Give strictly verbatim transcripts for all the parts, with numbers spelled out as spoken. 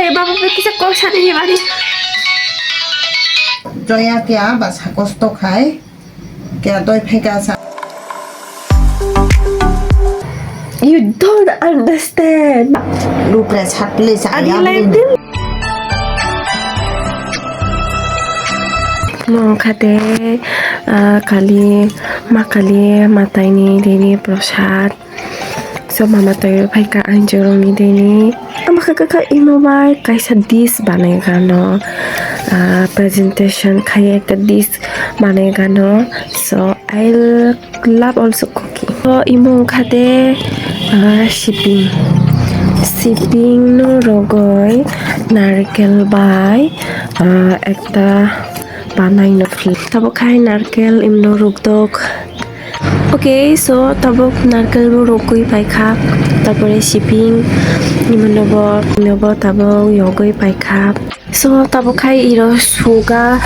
Baba, bai kisa kok sani hi bari. Joya kya ba sakos to khai. Kya doi phai ka sa. You don't understand. Lupra chat please. Are you like this? Mong khate, ah, kali, ma kali, mataini dini prasad. So mama toiro phaikha ang jorongni dini. Ama kha kha imo bai kaisa dish banai gano, ah, presentation khai ekta dish banai gano. So I love also cooking. So imo wngkha de, ah, siping. Siping no rogoi narkel bai, ah, ekta banai no phi. Tabo khai narkel imno rukdok. Okay, so tabuk narkel bo rokui paikha, tarpore siping, imono bo, ino bo tabuk yogui paikha. So tabuk khai iro suga,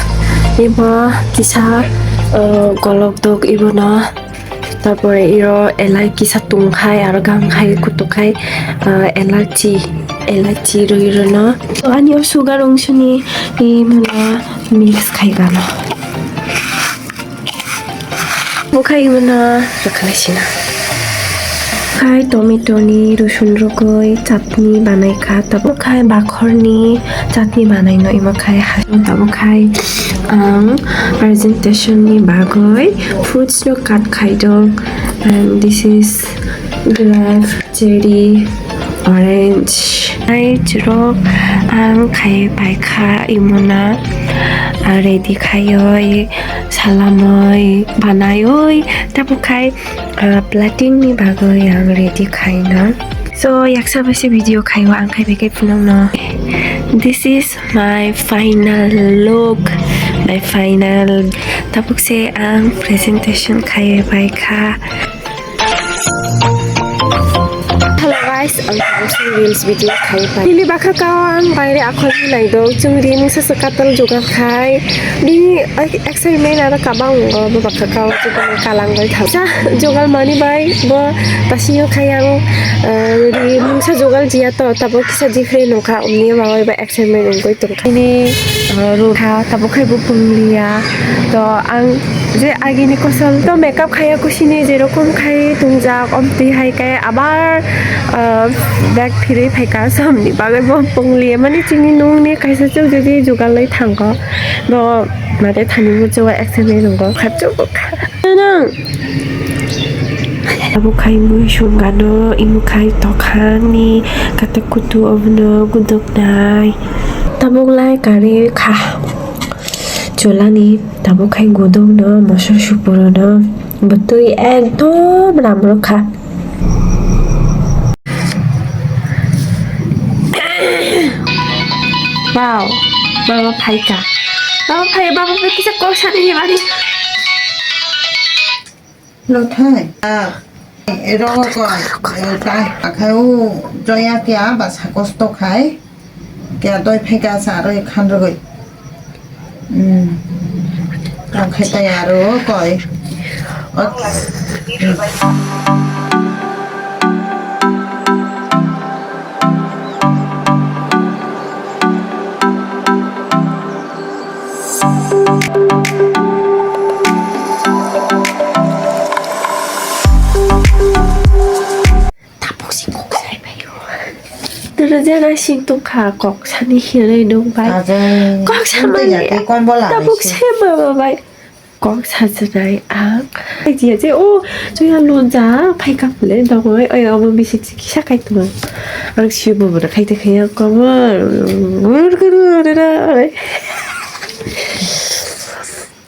imo kisa, uh, golok dok ibono, tarpore iro elai kisa tungkhai aro gangkhai kutukhai, uh, elachi, elachi rwi rwno. So ani o suga rungsuni imono mix khai gano. Bukhai mano rwkhalai sina. Khai tomato ni rosun rwgwi chutney banai kha, tabuk khai bakhor ni chutney banai no imo khai ha, tabuk khai ang presentation ni bagwi fruits no cut khai dong, and this is grape, cherry, orange. Ai chirok ang khai paikha imona, ah, ready khaioi, salamoi, banaioi, tabuk khai, ah, plating ni bagwi ang ready khaina. So, yaksa bai se video khaio ang khai bai khe phunukno. This is my final look, my final. Tabuk se ang presentation khai paikha. Hello guys, ang Hamsi Reels video khai pai. Nini bakha kao ang baire akhol ni naidok. Chwng ri mungsa se katal jugar khai. Bini excitement aro kabang wngkha, bo bakha kao jugar kalang bai thang. Sa jugar mani bai bo tasio khai ang, eh, ri mungsa jugar jia to, tabo kisa different wngkha. Omni ma bai ba excitement wngwi tongkha. Ini, uh, rukha, tabuk khai bo pungliya. To ang je agini kosol to makeup khaiya kusini jerokom khai tungjak, omtwi hai khe abar, uh, bag phirwi phaikha, somni bagwi bo pungliya. Mani chini nungni kaisa chwk jodi jugalwi thango, bo mate thani muchungo excitement wngo, kha chubuk kha. Nang. Abo khai mui sungano, imo khai tokhangni katak kutu obono guduknai. Tabuk lai kari kha. Chulani tabuk khai gudukno, mosol supurono, bwtwi ekdom ramrok kha. Wow, baba phaikha. Baba phai, baba phai, kisa kok sani hi bari. Lothai. Ah. Ero ko. Lothai. Akhai u joya kya ba sakos to khai. Kya doi pheka sa roi khan roi. Hmm. Tang khai tai aro koi. Ot. Tapuk si kok sai paio. Turu jana sing tongkha, kok sani hinwi nung bai. Ajai, kok samani. Tapuk se mama bai. Kok sajanai ang. Ai jia je, o, joya lonja, phai kap le, dongoi, oi, omo bisi chikisa kai tong. Ang siyo bobo na khai te khai ang kok.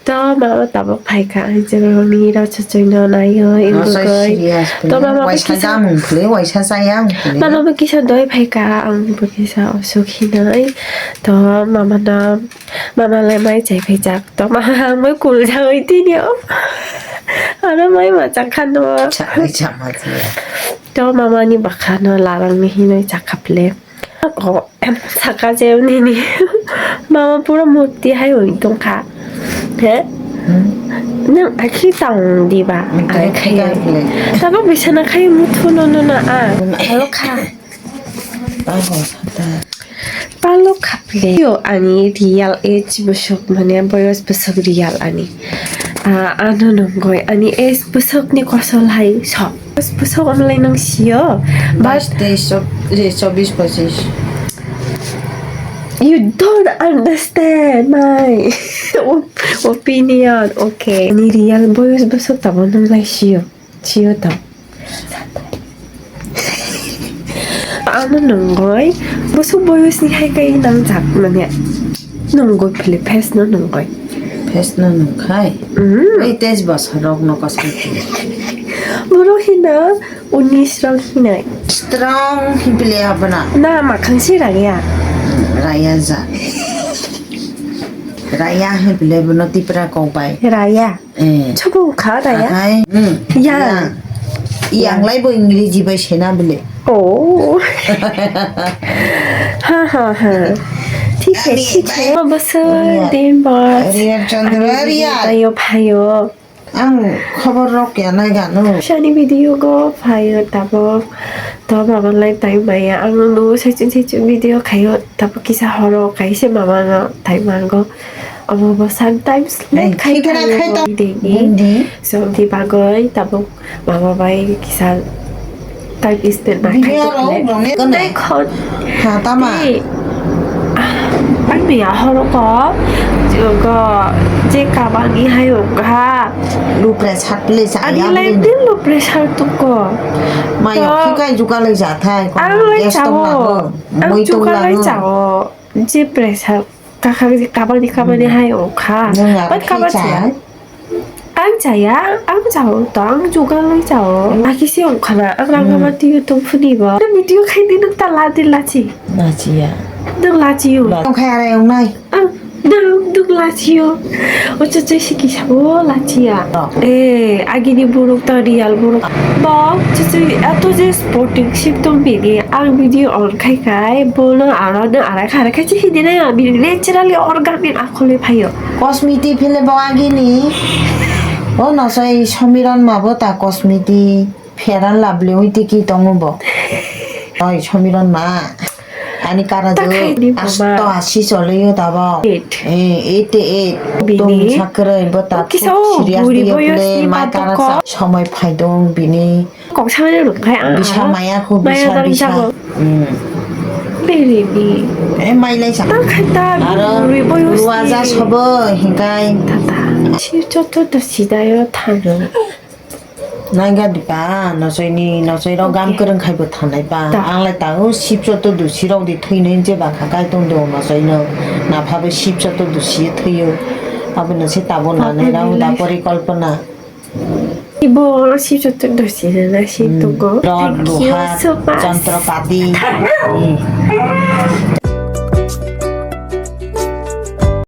To mama tabuk phaikha, ang jora mira chuchungno naiyo, ingkukoi. To mama bo kisa, mama bo kisa doi phaikha, ang bo kisa osuk hinoi. To mama no, mama le mai chai phaijak. To mama ang mai kuljagoi tini o. Ano mai machang khano. To mama ni bakha no larang ni hinoi chakhaple. Ko, em, saka je nini. Mama pura murti hai oi tongkha. He? Hmm. Nang akhi tang di ba? Hmm, akhi tang khai. Tabo bisana khai muthu no no na a. Hmm. Aro kha. Taho sata. Palo khaple. Yo, ani real age bwswk, mane boyos bwswk real ani. Ah, ano nungoi ani age bwswkni kosol hai sok. Boyos bwswk wngmlai nang sio. But bais, teis, chobis, pochis. You don't understand my op-, opinion, okay? Ani real boyos bwswk tamo nunglai sio. Chiyo tamo. Ano nungoi, bwswk boyosni hai kai nangjak manya. Nungoi phili face no nungoi. Face no nungkhai. Mm. Ei teis bosor rok no kosong phili. Borok hino unis rok hinai. Strong hiphili abana. Na makhang si raya. Raya ja. Raya hiphili bono Tipra kok bai. Raya. Eh. Chukung kha da ya? Akai, hmm. Yang. Yang. Yang lai bo English bai sena bile. Oh. Ha, ha, ha. Thik hai, thik hai. Bwswk din bas. Real Chandra, ani real. Tayo phayo. Ang khobor rok ya nai gano. Sani video go phayo tabok. To mama lai tai maya. Ang no saichung saichung video khayo. Tabok kisa horo kaisa mama no tai mango. Abo bo sometimes late khai thai khai ta deni. Bundi. So, di bagoi tabuk mama bai kisa time spend ma khai. Bini aro rok ne. Nai khon. Ha, tama. Di. Ah, ang ni ahoro ko. Go je kabang ni hai ong ha. Lu press hat le sa. Ani ya life bini. Din lu press hat tu ko. Mai yo. To. Khikai juga le ja thai ko. Ang lai chao. Ang juga lai chao. Je press hat. Kakhang je kabani kabani hai ong kha. Nwng aro khe cha? Ang chaya, ang chao, to ang jugal nai chao. Akhe se ong khana, ang rang gama tiyo tong phuni bo. Nwng video khai di nwng ta la di lachi. Lachi ya. Nwng lachi yo. Tong khai arai ong nai. Ang, nwng, nwng lachi yo. Ocho chai si kisa bo lachi ya. Eh, agini buruk ta real buruk. Bo, chuchu, ato je sporting ship tong bini, ang video on khai khai, bono aro nwng arai khai, arai khai, chihini na, bini naturally organic akholi phaio. Cosmetic phile bo agini. O no sai Somiron ma bo ta cosmetic, Fair and Lovely oi tiki tongo bo. Oi Somiron ma. Ani kara ta khai ni mama. Asto asi choliyo tabo. Eight. Eh, eight eight. Bini. Tong sakroi bo ta kisa o serious buri diyo boyos play, ni ma kara sa somoi phaidong bini. Kok samani rok khai ang. Bisa maya ko, maya bisa, bisa. Hmm. Bini ni. Eh, mai lai sa. Ta khai ta aro buri boyos ni. Ruaja sobo hinkai. Tata. Si choto to sidayo thano. Naiga dipa, nochoi ni, nochoi rok gam kwrwng khai bo thanai ba. Ang lai tango sip choto dusi rok di thwinai je ba kha kai tong do nochoi no. Napha bo sip choto dusi thwiyo. Abo no se tabo nanai rao da porikolpona. Ibo sip choto dusi na si tongo. Rod, luha, jontropati.